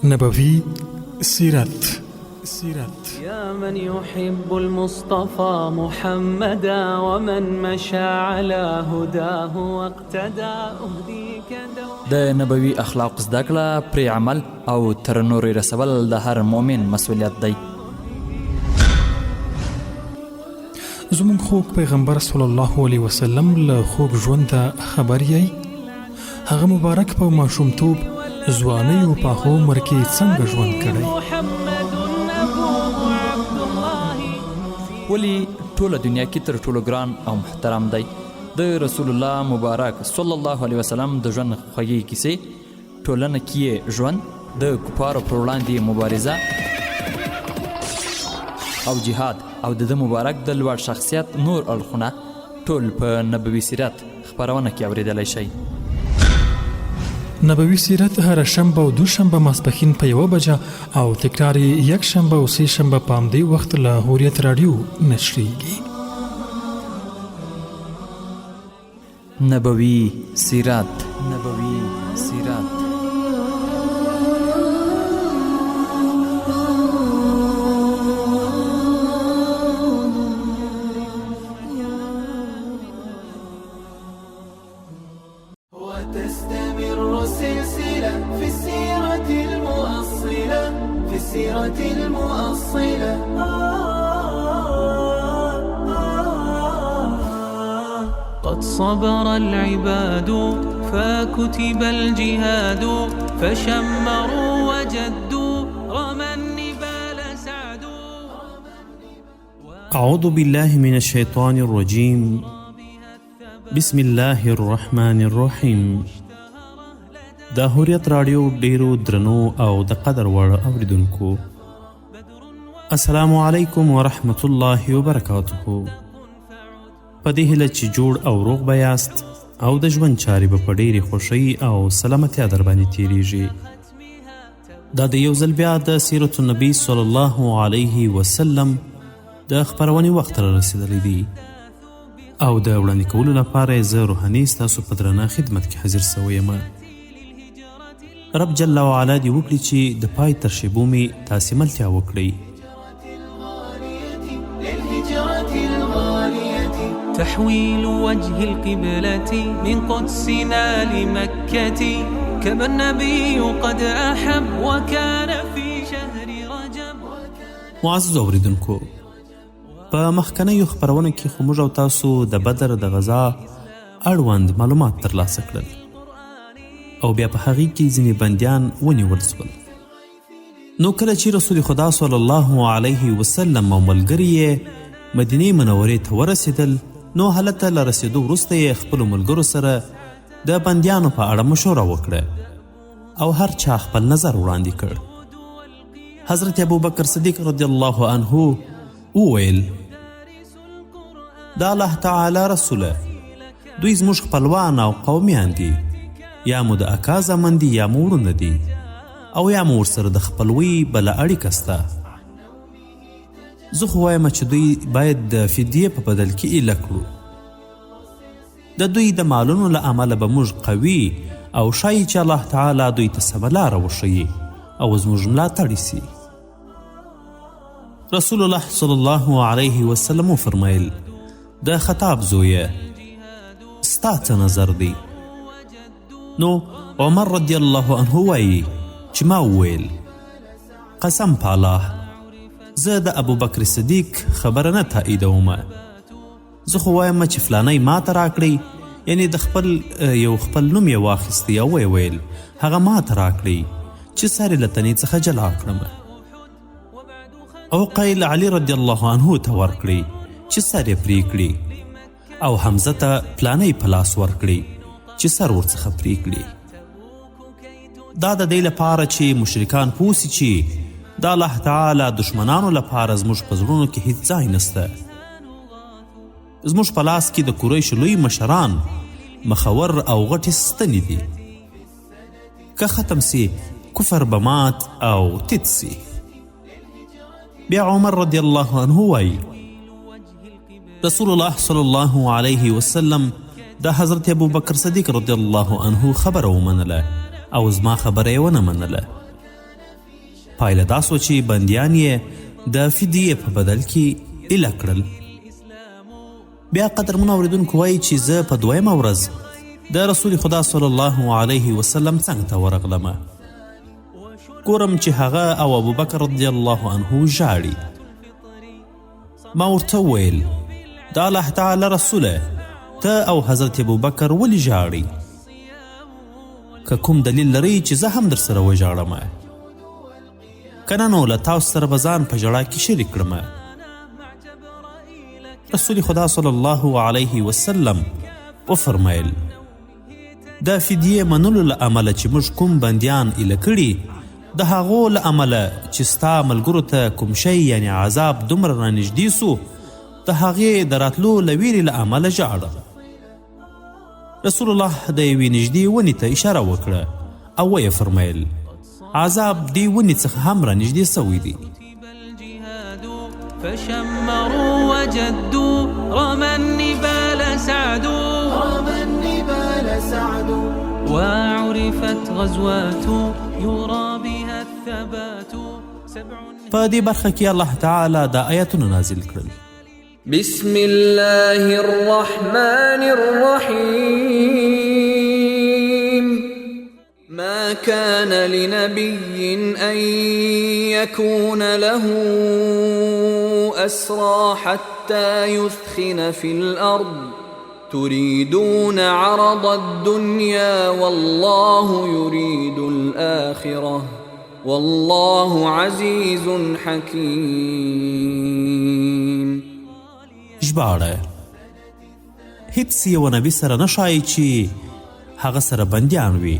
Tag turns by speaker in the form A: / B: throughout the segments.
A: نبوي سیرت.
B: يا من يحب المصطفى محمدا ومن مشى على هداه واقتدى أهديك
C: د نبوي اخلاق زده کړه، پرې عمل او تر نورو یې رسول د هر مؤمن مسؤلیت دی.
A: زموږ خوږ پیغمبر صلی الله علیه وسلم له خوږ ژونده خبر یئ؟ هغه مبارک په ماشومتوب، ځوانۍ او پاخه عمر کې څنګه ژوند کړی؟
C: ولې ټوله دنیا کې تر ټولو ګران او محترم دی؟ د رسول الله مبارک صلی الله علیه وسلم د ژوند خوږې کیسې، ټولنه کې یې ژوند، د کفارو پر وړاندې مبارزه او جهاد او د ده مبارک د لوړ شخصیت نور اړخونه ټول په نبوي سیرت خپرونه کې اورېدلی شئ.
A: نبوي سیرت هره شنبه او دوشنبه ماسپښین په یوه بجه او تکرار یې یکشنبه او سه شنبه په همدې وخت له حریت راډیو نشریږي.
C: نبوي سیرت نبوي سیرت
B: وتستمر السلسلة في السيرة المؤصلة في السيرة المؤصلة قد صبر العباد فكتب الجهاد فشمروا وجدوا رمى النبال سعدوا
D: أعوذ بالله من الشيطان الرجيم بسم الله الرحمن الرحیم د حریت راډیو ډیرو درنو او د قدر وړ اوریدونکو السلام علیکم ورحمت الله وبرکاته په دې هیله چې جوړ او روغ به یاست او د ژوند چارې به په ډېرې خوښۍ او سلامتیا در باندې تیریږي. دا د یو ځل بیا د سیرت النبي صلی الله علیه وسلم د خپرونې وخت را رسېدلی دی او د وړاندې کولو لپاره یې زه روحاني ستاسو په درنه خدمت کې حاضر سوی یم. رب جل وعلا دې وکړي چې د پای تر شېبو مې تاسې ملتیا وکړئ.
B: تحويل وجه القبلة من قدسنا لمكة كما النبي قد أحب وكان في شهر رجب
D: معززو اوریدونکو په مخکنیو خپرونو کې خو موږ او تاسو د بدر د غزا اړوند معلومات ترلاسه کړل او بیا په هغې کې ځینې بندیان ونیول سول نو کله چې رسول خدا صلی الله علیه وسلم او ملګري یې مدینې منورې ته ورسېدل نو هلته له رسېدو وروسته یې خپلو ملګرو سره د بندیانو په اړه مشوره وکړه او هر چا خپل نظر وړاندې کړ حضرت ابوبکر صدیق رضی الله عنه وویل د الله تعالی رسوله دوی زموږ خپلوان او قومیان دي یا مو د اکا زامن دي یا مو وړونه دي او یا مو ورسره د خپلوۍ بله اړیکه سته زه خو وایم چې دوی باید د فدیې په بدل کې ایله کړو د دوی د مالونو له امله به موږ قوي او ښایي چې الله تعالی دوی ته سمه لاره وښیي او زموږ ملاتړي سي رسول الله صلی الله علیه وسلم وفرمایل د خطاب زویه ستا څه نظر دی نو عمر رضی الله عنه وایي چې ما وویل قسم په الله زه د ابوبکر صدیق خبره نه تاییدوم زه خو وایم چې فلانی ماته راکړئ یعنی د خپل یو خپل نوم یې واخیستی او ویې ویل هغه ماته راکړئ چې سر یې له تنې څخه جلا کړم عقیل علی رضی الله عنه ته ورکړئ چې سر یې پرې کړي او حمزه ته پلانی په لاس ورکړئ چې سر ورڅخه پرې کړي دا د دې لپاره چې مشرکان پوه سي چې د الله تعالی دښمنانو لپاره زموږ په زړونو کې هیڅ ځای نشته زموږ په لاس کې د قریشو لوی مشران مخور او غټې ستنې دي که ختم سي کفر به مات او تیت سي بیا عمر رضی الله عنه وایي رسول الله صلی الله علیه وسلم د حضرت ابوبکر صدیق رضی الله عنه خبره ومنله او زما خبره یې ونه منله. پایله دا سوه چې بندیان یې د فدیې په بدل کې ایله کړل. بیا قدرمنو اوریدونکو وایي چې زه په دویمه ورځ د رسول خدا صلی الله علیه وسلم څنګ ته ورغلم. ګورم چې هغه او ابوبکر رضی الله عنه ژاړي. ما ورته وویل د الله تعالی رسوله، ته او حضرت ابوبکر ولې ژاړئ؟ که کوم دلیل لرئ چې زه هم درسره وژاړم، که نه نو له تاسو سره به ځان په ژړا کې شریک کړم. رسول خدا صلی الله علیه وسلم وفرمیل د فدیې منلو له امله چې موږ کوم بندیان ایله کړي، د هغو له امله چې ستا ملګرو ته کوم شی یعنې عذاب دومره رانږدې سو، د هغې د راتلو له ویرې له امله ژاړم. رسول الله د یوې نږدې ونې ته اشاره وکړه او ویې فرمیل عذاب دې ونې څخه هم رانږدې سوی دی.
B: فشمروا وجدوا رمى النبال سعدوا وعرفت غزوات يرى بها الثبات سبع.
D: په دې برخه کې الله تعالی دا آیتونه نازل کړل.
E: بسم الله الرحمن الرحيم. ما كان لنبي أن يكون له أسرى حتى يثخن في الأرض، تريدون عرض الدنيا والله يريد الآخرة والله عزيز حكيم.
D: ژباړه: هیڅ یو نبي سره نه ښایي چې هغه سره بندیان وي،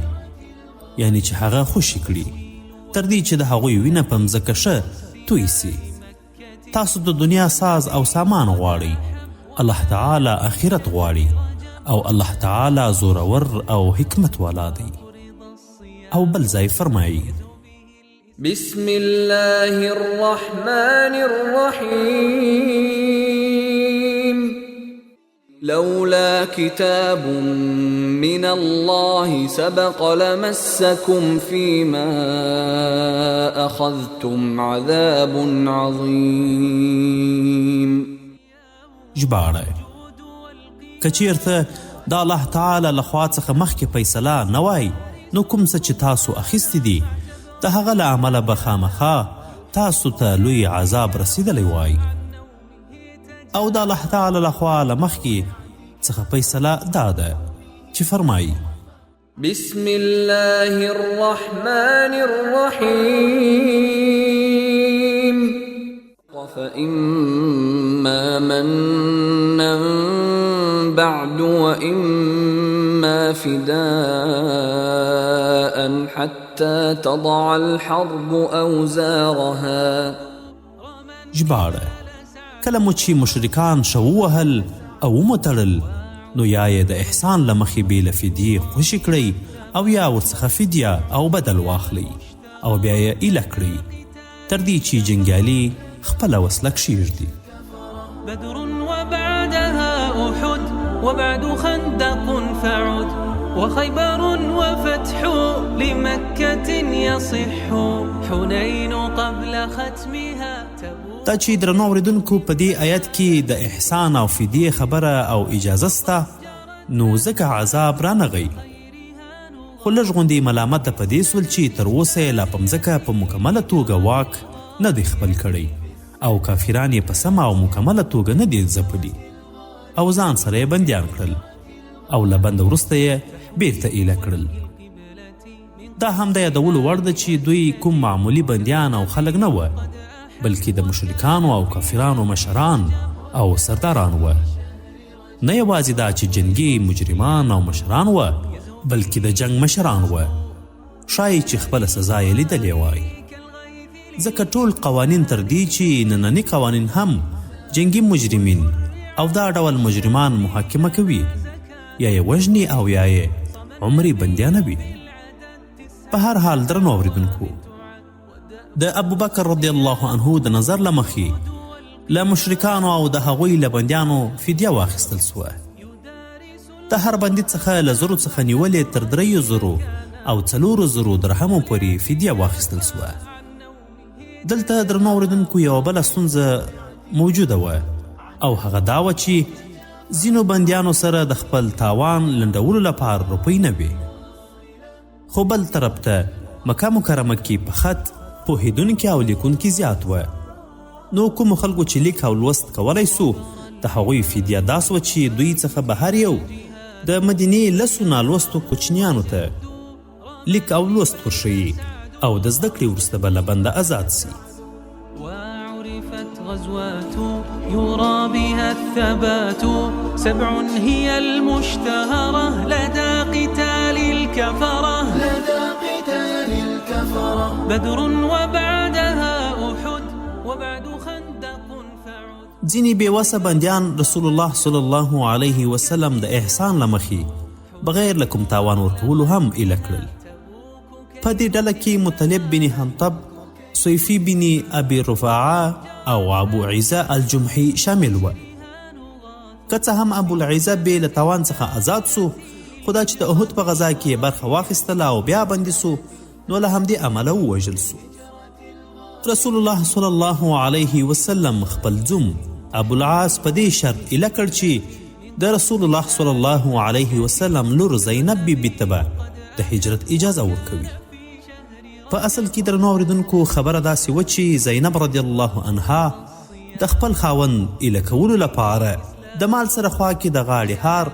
D: یعنی چې هغه خوشي کړي، تر دې چې د هغوی وینه په مځکه ښه توی سي. تاسو د دنیا ساز او سامان غواړئ، الله تعالی آخرت غواړي، او الله تعالی زورور او حکمت والا دی. او بل ځای فرمایي:
E: بسم الله الرحمن الرحيم. لولا كتاب من الله سبق لمسكم فيما أخذتم عذاب عظيم.
D: ژباړه: که چیرته د الله تعالی له خوا څخه مخکې فیصله نه وای، نو کوم څه چې تاسو اخیستي دي د هغه له امله به خامخا تاسو ته لوی عذاب رسېدلی وای. او د الله تعالی له خوا له مخکې څخه فیصله دا ده چې فرمایي:
E: بسم الله الرحمن الرحيم. فإما منا بعد وإما فداء حتى تضع الحرب أوزارها.
D: ژباړه: کله مو چې مشرکان ښه ووهل او ومو تړل، نو یا یې د احسان له مخې بې له فدیې خوشې کړئ او یا ورڅخه فدیه او بدل واخلئ او بیا یې ایله کړئ، تر دې چې جنګیالي خپله وسله کښېږدي.
B: بدر وبعدها أحد وبعد خندق فعد وخيبر وفتح لمكة يصح حنين قبل ختمها تبوك.
D: دا چې درنو اورېدونکو په دې آیت کې د احسان او فدیې خبره او اجازه سته، نو ځکه عذاب رانغی. خو لږ غوندې ملامته په دې سول چې تر اوسه یې لا په مځکه په مکمله توګه واک نه دی خپل کړی او کافران یې په سمه او مکمله توګه نه دي ځپلي او ځان سره یې بندیان کړل او له بنده وروسته یې بیرته ایله کړل. دا هم د یادولو وړ ده چې دوی کوم معمولي بندیان او خلک نه وه، بلکې د مشرکانو او کافرانو مشران او سرداران وه. نه یوازې دا چې جنګي مجرمان او مشران وه، بلکې د جنګ مشران وه. ښایي چې خپله سزا یې لیدلې وای، ځکه ټول قوانین تر دې چې ننني قوانین هم جنګي مجرمین او دا ډول مجرمان محاکمه کوي، یا یې وژني او یا یې عمري بندیانوي. په هر حال درنو اورېدونکو، د ابوبکر رضی الله عنه د نظر له مخې له مشرکانو او د هغوی له بندیانو فدیه واخیستل سوه. د هر بندي څخه له 1000 څخه نیولې تر 3000 او 4000 درهمو پورې فدیه واخیستل سوه. دلته درنو اورېدونکو یوه بله ستونزه موجوده وه او هغه دا وه چې ځینو بندیانو سره د خپل تاوان لنډولو لپاره روپۍ نه وې. خو بل طرف ته مکه مکرمه کې په خط پوهېدونکي او لیکونکي زیات وه. نو کومو خلکو چې لیک او لوست کولی سو د هغوی فدیه دا سوه چې دوی څخه به هر یو د مدینې لسو نالوستو کوچنیانو ته لیک او لوست ورښیي او د زده کړې وروسته به له بنده ازاد سي.
B: وعرفت غزوات يرى بها الثبات سبع هي المشتهرة لدى قتال الكفرة
F: لدى قتال الكفرة
B: بدر وبعدها أحد وبعد خندق فعد
D: ځینې بې وسه بندیان رسول الله صلی الله علیه وسلم د احسان له مخې بغیر له کوم تاوان ورکولو هم ایله کړل. په دې ډله کې مطلب بن حنطب، صیفي بن ابي رفاعه او ابو عزه الجمحي شامل وه. که څه هم ابو العزه بې له تاوان څخه ازاد سو، خو دا چې د احد په غزا کې یې برخه واخیستله او بیا بندي سو، نو له همدې امله ووژل سو. رسول الله صلی الله علیه وسلم خپل زوم ابوالعاص په دې شرط ایله کړ چې د رسول الله صلی الله علیه وسلم لور زینب بی بی ته به د هجرت اجازه ورکوي. په اصل کې درنو اوریدونکو خبره داسې وه چې زینب رضی الله عنها د خپل خاوند ایله کولو لپاره د مال سره خوا کې د غاړې هار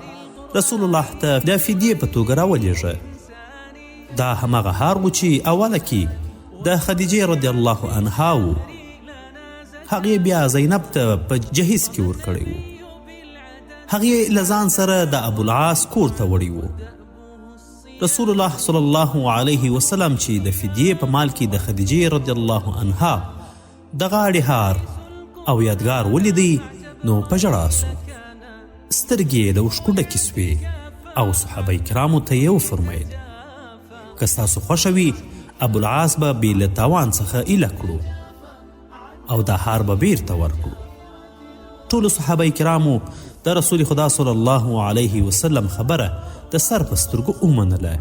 D: رسول الله ته د فدیې په توګه راولیږه. دا هماغه هار و چې اوله کې د خدیجې رضی الله عنها و. هغې بیا زینب ته په جهیز کې ورکړی و. هغې له ځان سره د ابوالعاص کور ته وړی و. رسول الله صلی الله علیه وسلم چې د فدیې په مال کې د خدیجې رضی الله عنها د غاړې هار او یادګار ولیدی نو په ژړا سو. سترګې یې د اوښکو ډکې سوې او صحابه کرامو ته یې وفرمایل که ستاسو خوښه وي ابوالعاص به بې له تاوان څخه ایله کړو او دا هار به بیرته ورکړو. ټولو صحابه کرامو د رسول خدا صلی الله علیه وسلم خبره د سر په سترګو ومنله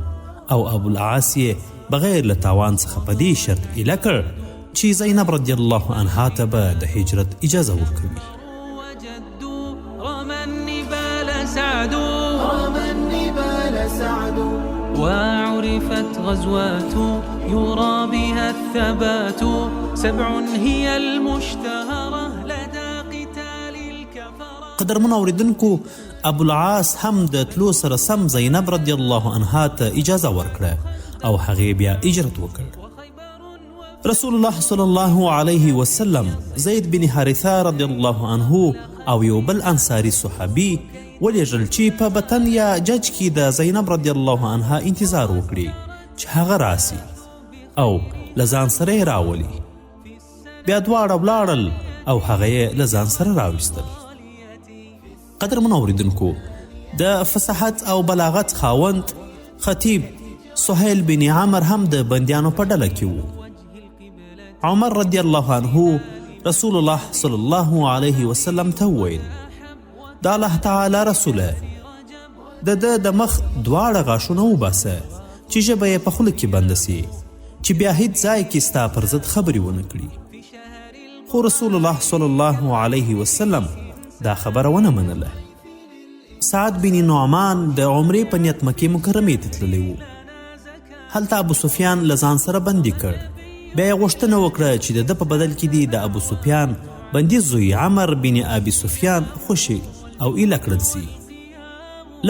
D: او ابوالعاص یې بغیر له تاوان څخه په دې شرط ایله کړ چې زینب رضی الله عنها ته به د هجرت اجازه ورکوي.
B: وعرفت غزوات يرى بها الثبات سبع هي المشتهرة لدى قتال الكفرة.
D: قدرمنو اوریدونکو ابوالعاص هم د تلو سره سم زینب رضی الله عنها ته اجازه ورکړه او هغې بیا هجرت وکړ. رسول الله صلی الله علیه وسلم زید بن حارثه رضی الله عنه او یو بل انصاري صحابي ولیږل چې په بطن یا جج کې د زینب رضی الله عنها انتظار وکړي چې هغه راسي او له ځان سره یې راولي. بیا دواړه ولاړل او هغه یې له ځان سره راوستل. قدرمنو اوریدونکو د فصاحت او بلاغت خاوند خطیب سهیل بن عمر هم د بندیانو په ډله کې و. عمر رضی الله عنه رسول الله صلی الله علیه وسلم ته وویل د الله تعالی رسوله د ده د مخ دواړه غاښونه وباسه چې ژبه یې په خوله کې بنده سي چې بیا هیڅ ځای کې ستا پر ضد خبرې ونه کړي. خو رسول الله صلی الله علیه وسلم دا خبره ونه منله. سعد بن نعمان د عمرې په نیت مکې مکرمې ته تللی و. هلته ابو سفیان له ځان سره بندي کړ. بیا یې غوښتنه وکړه چې د ده په بدل کې دې د ابو سفیان بندي زوی عمر بن ابي سفیان خوشې او ایله کړل سي.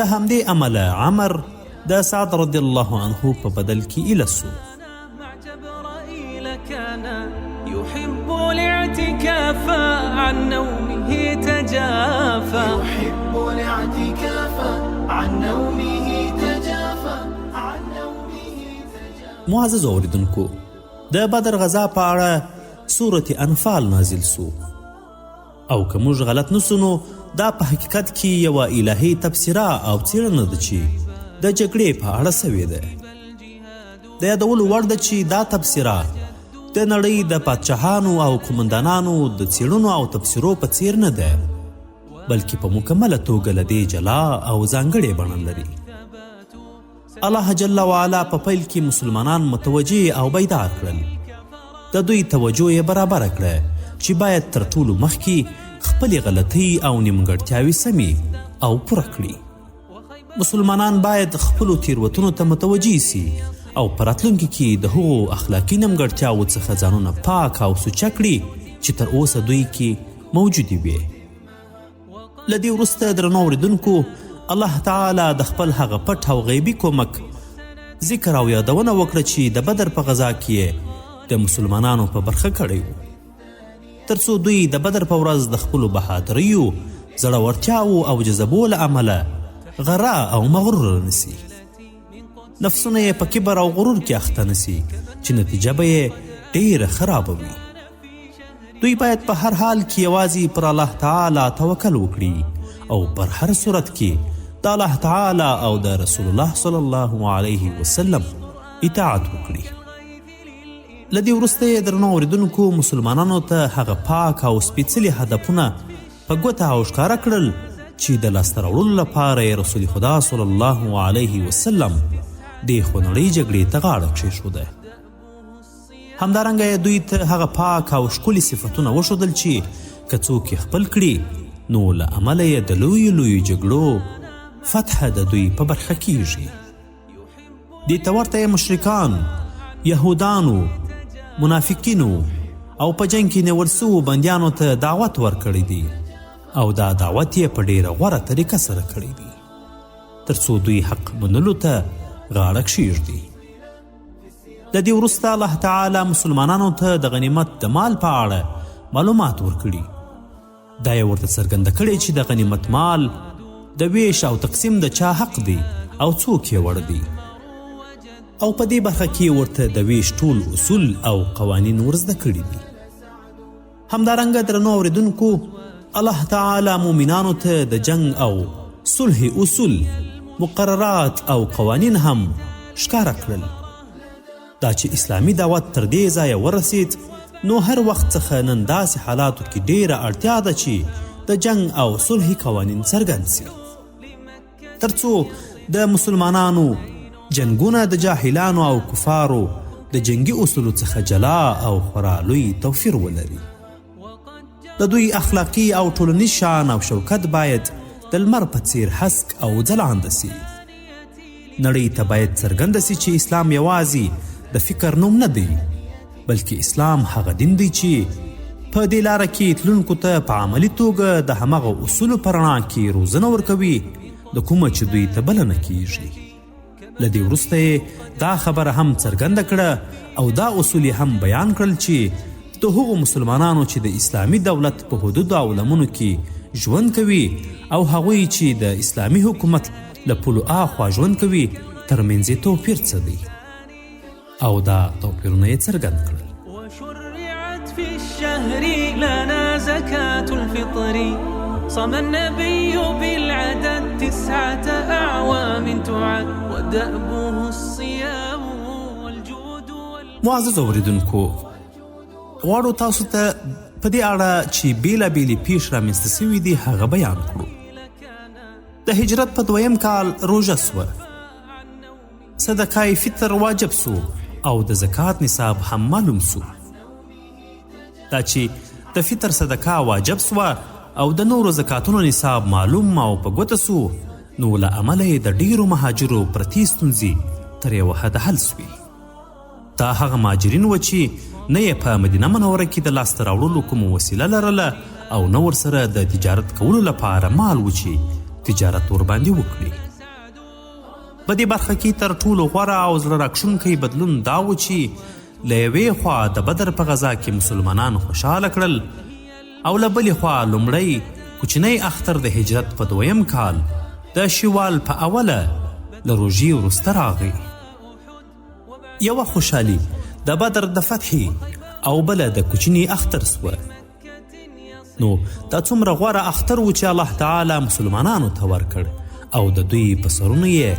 D: له همدې امله عمر د سعد رضی الله عنه په بدل کې ایله سو.
B: يحب الاعتكاف عن نومه تجافى
F: يحب الاعتكاف عن نومه تجافى عن نومه تجافى.
D: معززو اوریدونکو د بدر غزا په اړه سورة انفال نازل سو او که موږ غلط نه سو نو دا په حقیقت کې یوه الهي تبصره او څېړنه ده چې د جګړې په اړه سوې ده. د یادولو وړ ده چې دا تبصره د نړۍ د پادشاهانو او قومندانانو د څېړنو او تبصرو په څیر نه ده، بلکې په مکمله توګه له دې جلا او ځانګړې بڼه لري. الله جل وعلا په پیل کې مسلمانان متوجه او بیدار کړل. د دوی توجه یې برابره کړه چې باید تر ټولو مخکې خپلې غلطۍ او نیمګړتیاوې سمې او پوره کړي. مسلمانان باید خپلو تیروتنو ته متوجه سي او په راتلونکي کې د هغو اخلاقي نیمګړتیاوو څخه ځانونه پاک او سوچه کړي چې تر اوسه دوی کې موجودې وې. له دې وروسته درنو اورېدونکو الله تعالی د خپل هغه پټ او غیبي کومک ذکر او یادونه وکړه چې د بدر په غذا کې یې د مسلمانانو په برخه کړی و، ترڅو دوی د بدر په ورځ د خپلو بهادریو، زړورتیاوو او جذبو له امله غره او مغروره نسي، نفسونه یې په کبر او غرور کې اخته نسي چې نتیجه به یې ډیره خرابه وي. دوی باید په هر حال کې یوازې پر الله تعالی توکل وکړي او پر هر صورت کې د الله تعالی او د رسول الله صلی الله علیه وسلم اطاعت وکړي. له دې وروسته یې درنو اورېدونکو مسلمانانو ته هغه پاک او سپېڅلي هدفونه په ګوته او ښکاره کړل چې د لاسته راوړلو لپاره یې رسول خدا صلی الله علیه وسلم دې خونړۍ جګړې ته غاړه کښېښوده. همدارنګه یې دوی ته هغه پاک او ښکلي صفتونه وښودل چې که څوک یې خپل کړي نو له امله یې د لویو لویو جګړو فتح د دوی په برخه کیږي. دې ته ورته یې مشرکان، یهودانو، منافقینو او په جنګ کې نیول سوو بندیانو ته دعوت ورکړی دی او دا دعوت یې په ډیره غوره طریقه سره کړی دی ترڅو دوی حق منلو ته غاړه کښېږدي. له دې وروسته الله تعالی مسلمانانو ته د غنیمت د مال په اړه معلومات ورکړي. دا یې ورته څرګنده کړې چې د غنیمت مال د ویش او تقسیم د چا حق دی او څوک یې وړ دی، او په دې برخه کې ورته د ویش ټول اصول او قوانین ورزده کړي دي. همدارنګه درنو اوریدونکو الله تعالی مؤمنانو ته د جنګ او صلح اصول، مقررات او قوانین هم ښکاره کړل. دا چې اسلامي دعوت تر دې ځایه ورسید نو هر وخت څخه نن داسې حالاتو کې ډیره اړتیا ده چې د جنګ او صلح قوانین څرګند سي، ترڅو د مسلمانانو جنګونه د جاهلانو او کفارو د جنګي اصولو څخه جلا او خورا لوی توفیر ولري. د دوی اخلاقي او ټولنیز شان او شوکت باید د لمر په څیر هسک او ځلانده سي. نړۍ ته باید څرګنده سي چې اسلام یوازې د فکر نوم نه دی، بلکې اسلام هغه دین دی چې په دې لاره کې تلونکو ته په عملي توګه د همغه اصولو په رڼا کې روزنه ورکوي د کومه چې دوی ته بلنه کیږي. له دې وروسته یې دا خبره هم څرګنده کړه او دا اصول یې هم بیان کړل چې د هغو مسلمانانو چې د اسلامي دولت په حدودو او لمنو کې ژوند کوي او هغوی چې د اسلامي حکومت له پولو آخوا ژوند کوي ترمنځ یې توپیر څه دی، او دا توپیرونه یې څرګند کړل.
B: وشرعت في الشهر لنا زكاة الفطر، صام النبي بالعدد 9 أعوام تعد، ودأبه الصيام والجود وال
D: معزز اوریدونکو، غواړو تاسو ته په دې اړه چې بېلابېلې پېښې رامنځته سوي دي هغه بیان کړو. د هجرت په دویم کال روژه سوه، صدقه فطر واجب سو او د زکات نصاب هم معلوم سو. دا چې د فطر صدقه واجب سوه او د نورو زکاتونو نصاب معلوم او په ګوته سو، نو له امله یې د ډیرو مهاجرو پرتې ستونزې تر یوه حده حل سوې. دا هغه مهاجرین وه چې نه یې په مدینه منوره کې د لاسته راوړلو کومه وسیله لرله او نه ورسره د تجارت کولو لپاره مال و چې تجارت ورباندې وکړي. په دې برخه کې تر ټولو غوره او زړه راکښونکی بدلون دا و چې له یوې خوا د بدر په غذا کې مسلمانان خوشحاله کړل او له بلې خوا لومړی کوچنی اختر د هجرت په دویم کال د شوال په اوله له روژې وروسته راغی. یوه خوشحالي د بدر د فتحې او بله د کوچني اختر سوه. نو دا څومره غوره اختر و چې الله تعالی مسلمانانو ته ورکړ او د دوی په سرونو یې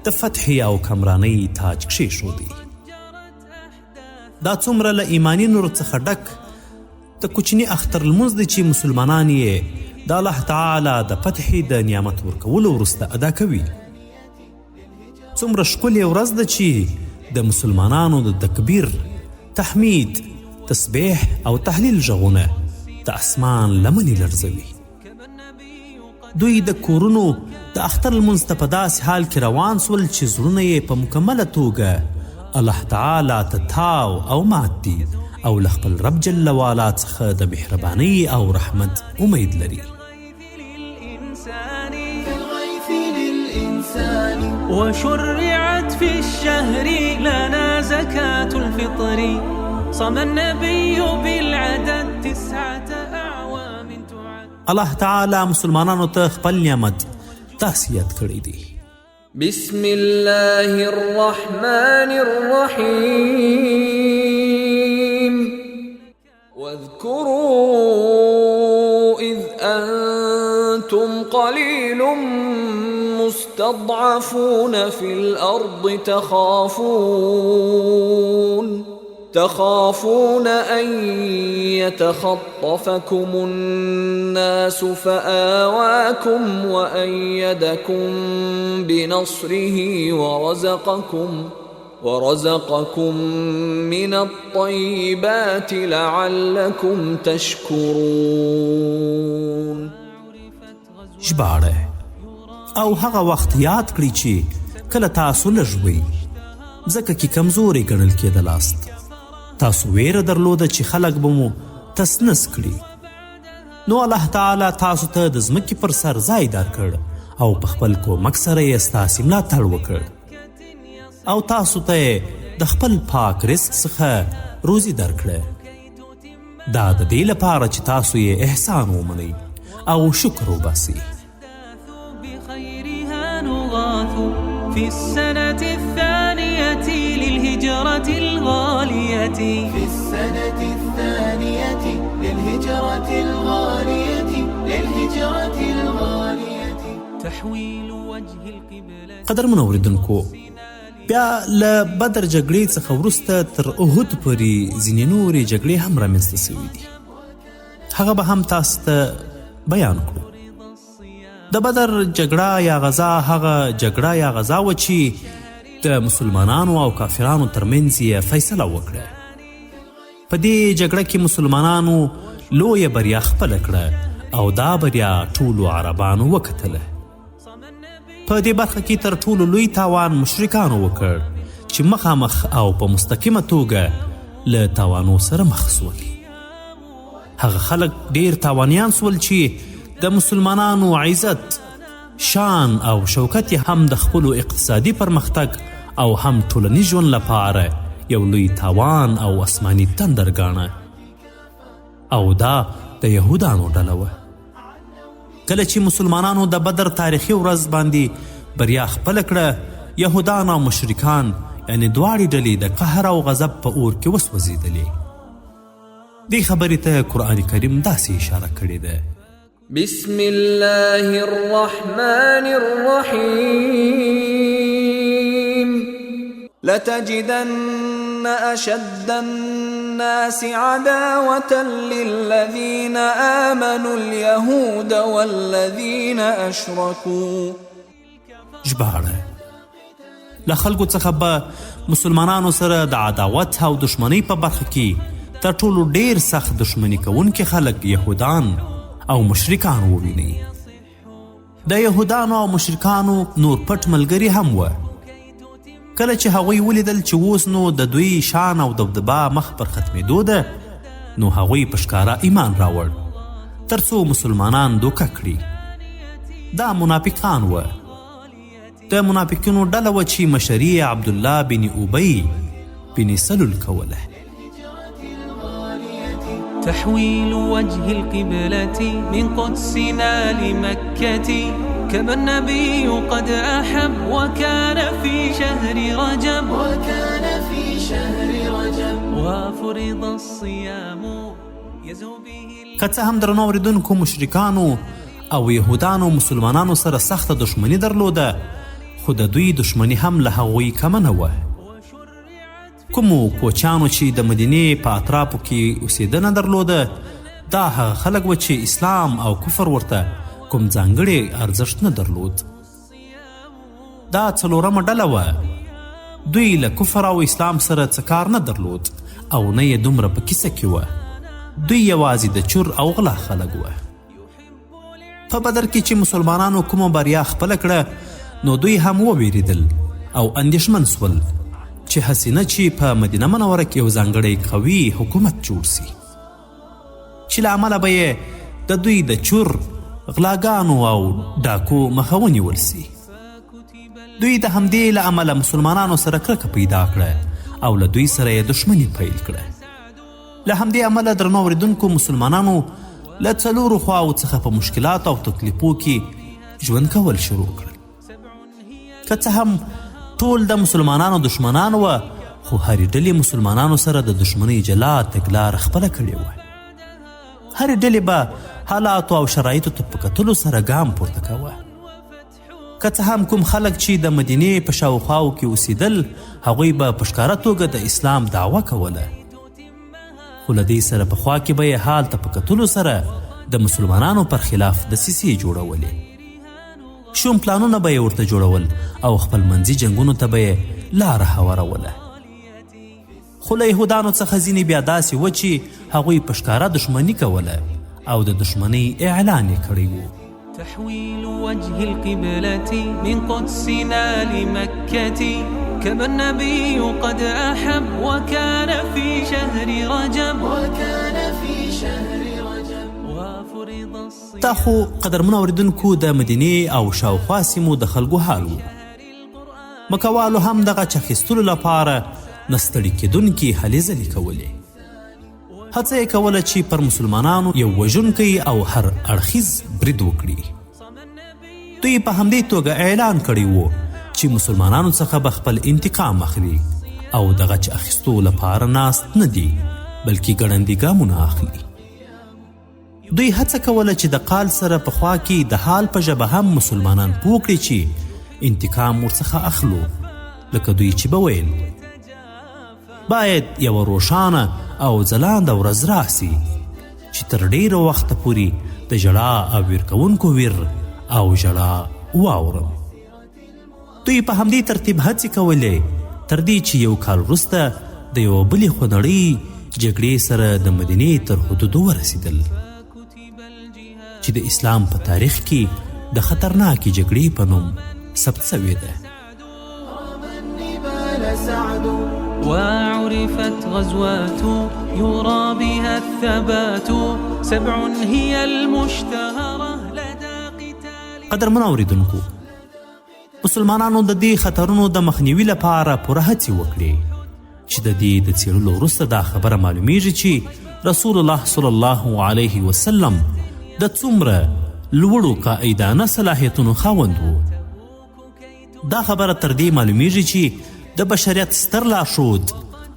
D: د فتحې او کمرانۍ تاج کښېښودی. دا څومره له ایماني نورو څخه ډک د کوچني اختر لمونځ دی چې مسلمانان یې د الله تعالی د فتحې د نعمت ورکولو وروسته ادا کوي. څومره ښکلې ورځ ده چې د مسلمانانو د تکبیر، تحمید، تسبیح او تحلیل غږونه د اسمان لمنې لړزوي. دوی د کورونو د اختر لمونځ ته په داسې حال کې روان سول چې زړونه یې په مکمله توګه الله تعالی ته تاو او مات دي او له خپل رب جل والا څخه د مهربانۍ او رحمت امید لري.
B: وشرعت في الشهر لنا زكاة الفطر صام النبي بالعدد 9 أعوام تعد.
D: الله تعالی مسلمانانو ته خپل نعمت داسې یاد کړی دی.
E: بسم الله الرحمن الرحیم. واذكروا إذ أنتم قليل مستضعفون في الأرض تخافون أن يتخطفكم الناس فآواكم وأيدكم بنصره ورزقكم من الطيبات لعلكم تشكرون.
D: ژباړه: او هغه وخت یاد کړئ چې کله تاسو لږ وئ، ځکه کې کمزوري ګڼل کېدلاست. تاسو ویره درلوده چې خلک به مو تسنس کړي، نو الله تعالی تاسو ته د ځمکې پر سر ځای درکړ او په خپل کومک سره یې ستاسې ملاتړ وکړ او تاسو ته یې د خپل پاک رزق څخه روزي درکړه. دا د دې لپاره چې تاسو یې احسان ومنئ او شکر وباسئ.
B: في السنة الثانية للهجرة الغالية
F: في السنة الثانية للهجرة الغالية للهجرة الغالية
B: تحويل وجه القبلة.
D: قدرمن اوریدونکو، بیا له بدر جګړې څخه وروسته تر احد پورې ځینې نورې جګړې هم رامنځته سوې دي، هغه به هم تاسو ته بیان کړو. د بدر جګړه یا غزا هغه جګړه یا غزا وه چې د مسلمانانو او کافرانو ترمنځ یې فیصله وکړه. په دې جګړه کې مسلمانانو لویه بریا خپله کړه او دا بریا ټولو عربانو وکتله. په دې برخه کې تر ټولو لوی تاوان مشرکانو وکړ چې مخامخ او په مستقیمه توګه له تاوانو سره مخ سول. هغه خلک ډیر تاوانیان سول چې د مسلمانانو عزت، شان او شوکت یې هم د خپلو اقتصادي پرمختګ او هم ټولنیز ژوند لپاره یو لوی تاوان او آسماني تندر ګاڼه، او دا د یهودانو ډله وه. کله چې مسلمانانو د بدر تاریخي ورځ باندې بریا خپله کړه، یهودان او مشرکان یعنې دواړې ډلې د قهر او غضب په اور کې وسوځېدلې. دې خبرې ته قرآن کریم داسې اشاره کړې ده:
E: بسم الله الرحمن الرحیم. لتجدن أشد الناس عداوة للذين آمنوا اليهود والذين أشركوا.
D: ژباړه: له خلکو څخه به مسلمانانو سره د عداوت او دښمنۍ په برخه کې تر ټولو ډیر سخت دښمني کوونکي خلک یهودان او مشرکان ووینئ. د یهودانو او مشرکانو نور پټ ملګري هم وه. کله چې هغوی ولیدل چې اوس نو د دوی شان او دبدبه مخ پر ختمېدو ده، نو هغوی په ښکاره ایمان راوړ تر څو مسلمانان دوکه کړي. دا منافقان وه. د منافقینو ډله وه چې مشري یې عبدالله بن ابی بن سلول کوله.
B: تحويل وجه القبلة من قدسنا لمكة كما النبي قد أحب وكان في شهر رجب
F: وكان في شهر رجب
B: وفرض الصيام يزهو به.
D: که څه هم درنو اورېدونکو مشرکانو او یهودانو مسلمانانو سره سخته دښمني درلوده، خو د دوی دښمني هم له هغوی کمه نه وه. کومو کوچیانو چې د مدینې په اطرافو کې اوسېدنه درلوده، دا هغه خلک وه چې اسلام او کفر ورته کوم ځانګړی ارزښت نه درلود. دا څلورمه ډله وه. دوی له کفر او اسلام سره څه کار نه درلود او نه یې دومره په کیسه کې وه. دوی یوازې د چور او غلا خلک وه. په بدر کې چې مسلمانانو کومه بریا خپله کړه نو دوی هم وویریدل او اندېښمن سول چې هسې نه چې په مدینه منوره کې یو ځانګړی قوي حکومت جوړ سي چې له امله به یې د دوی د چور، غلاګانو او ډاکو مخه ونیول سي. دوی د همدې له امله مسلمانانو سره کرکه پیدا کړه او له دوی سره یې دښمني پیل کړه. له همدې امله درنو اورېدونکو مسلمانانو له څلورو خواوو څخه په مشکلاتو او تکلیفو کې ژوند کول شروع کړل. که څه هم ټول د مسلمانانو دښمنان وه خو هرې ډلې مسلمانانو سره د دښمنۍ جلا تګلاره خپله کړې وه. هرې ډلې به حالاتو او شرایطو ته په کتلو سره ګام پورته کوه. که څه هم کوم خلک چې د مدینې په شاوخواو کې اوسېدل هغوی به په ښکاره توګه د اسلام دعوه کوله خو له دې سره په خوا کې به یې حال ته په کتلو سره د مسلمانانو پر خلاف دسیسې جوړولې شوم پلانونه به یې ورته جوړول او خپل منځي جنګونو ته به یې لاره هواروله. خو له یهودانو څخه ځینې بیا داسې وه چې هغوی په ښکاره دښمني کوله او د دښمنۍ اعلان یې کړی و.
B: تحويل وجه القبلة من قدسنا لمكة كما النبي قد أحب وكان في شهر رجب
F: وكان في شهر رجب
B: وفرض الصيام
D: دا خو قدرمنو اوریدونکو د مدینې او شاوخوا سیمو د خلکو حال و. مکوالو هم د غچ اخیستلو لپاره نه ستړي کېدونکې هلې ځلې کولې. هڅه یې کوله چې پر مسلمانانو یو وژونکی او هر اړخیز برید وکړي. دوی په همدې توګه اعلان کړی و چې مسلمانانو څخه به خپل انتقام اخلي او د غچ اخیستو لپاره ناست نه دي بلکې ګړندي ګامونه اخلي. دوی هڅه کوله چې د قال سره په خوا کې د حال په ژبه هم مسلمانان پوه کړي چې انتقام ورڅخه اخلو لکه دوی چې به ویل باید یوه روښانه او ځلانده ورځ راسي چې تر ډیره وخته پورې د ژړا او ویر کوونکو ویر او ژړا واورم. دوی په همدې ترتیب هڅې کولې تر دې چې یو کال وروسته د یوه بلې خونړۍ جګړې سره د مدینې تر حدودو ورسېدل چې د اسلام په تاریخ کې د خطرناکې جګړې په نوم ثبت شوې ده.
B: وعرفت غزوات يرى بها الثبات سبع هي المشتهرة لدى قتال
D: قدرمنو اوریدونکو مسلمانانو د دې خطرونو د مخنیوي لپاره پوره هڅې وکړې چې د دې د څېړلو وروسته دا خبره معلومیږي چې رسول الله صلی الله علیه وسلم د څومره لوړو قائدانه صلاحیتونو خاوند و. دا خبره تر دې معلومیږي چې د بشریت ستر لارښود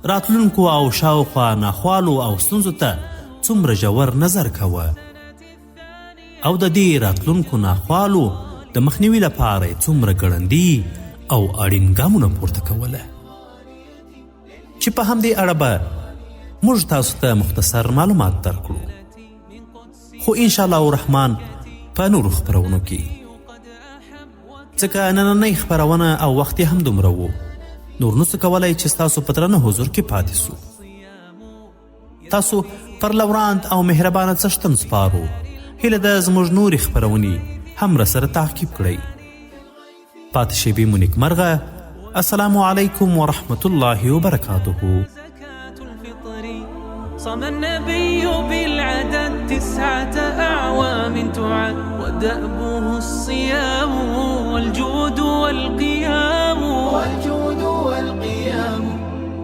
D: راتلونکو او شاوخوا ناخوالو او ستونزو ته څومره ژور نظر کوه. او د دې راتلونکو ناخوالو د مخنیوي لپاره یې څومره ګړندي او اړین ګامونه پورته کوله چې په همدې اړه به موږ تاسو ته مختصر معلومات درکړو خو انشاءالله الرحمن په نورو خپرونو کې ځکه نننۍ خپرونه او وخت یې هم دومره وو نور نسو کولای چې ستاسو په درنه حضور کې پاتې سو. تاسو پر لوراند او مهربانه څښتن سپارو. هیله ده زموږ نورې خپرونې هم راسره تعقیب کړئ. پاتې شېبې مو نیکمرغه. السلام علیکم ورحمت الله وبرکاته.
B: صام النبي بالعدد 9 أعوام تعد ودأبه الصيام والجود والقيام
F: والجود والقيام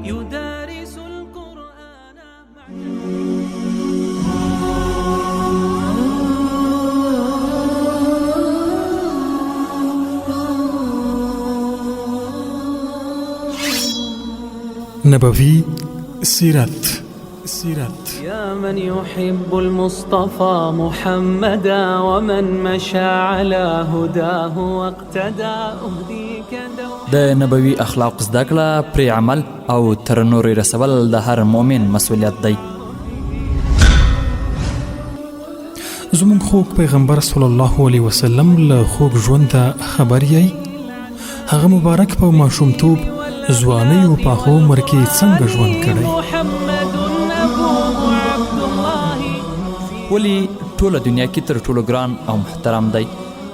B: يدارس القرآن مع
A: نبوي سیرت سیرت
B: يا من يحب المصطفى محمدا ومن مشى على هداه واقتدى أهديك دوحا
C: د نبوي اخلاق زده کړه، پرې عمل او تر نورو رسول د هر مؤمن مسؤلیت دی.
A: زموږ خوږ پیغمبر صلی الله علیه وسلم له خوږ ژونده خبر یئ؟ هغه مبارک په ماشومتوب، ځوانۍ او پاخه عمر کې څنګه ژوند کړی؟
B: محمد
C: ولې ټوله دنیا کې تر ټولو ګران او محترم دی؟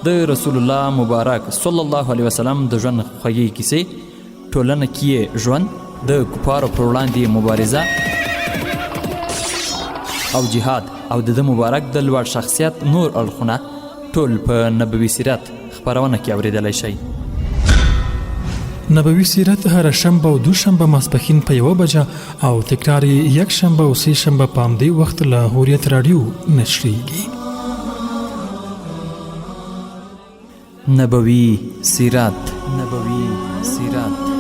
C: د رسول الله مبارک صلی الله علیه وسلم د ژوند خوږې کیسې، ټولنه کې یې ژوند، د کفارو پر وړاندې مبارزه او جهاد او د ده مبارک د لوړ شخصیت نور اړخونه ټول په نبوي سیرت خپرونه کې اورېدلی شئ.
A: نبوي سیرت هره شنبه او دوشنبه ماسپښین په یوه بجه او تکرار یې یکشنبه او سه شنبه په همدې وخت له حریت راډیو نشریږي.
C: نبوي سیرت نبوي سیرت.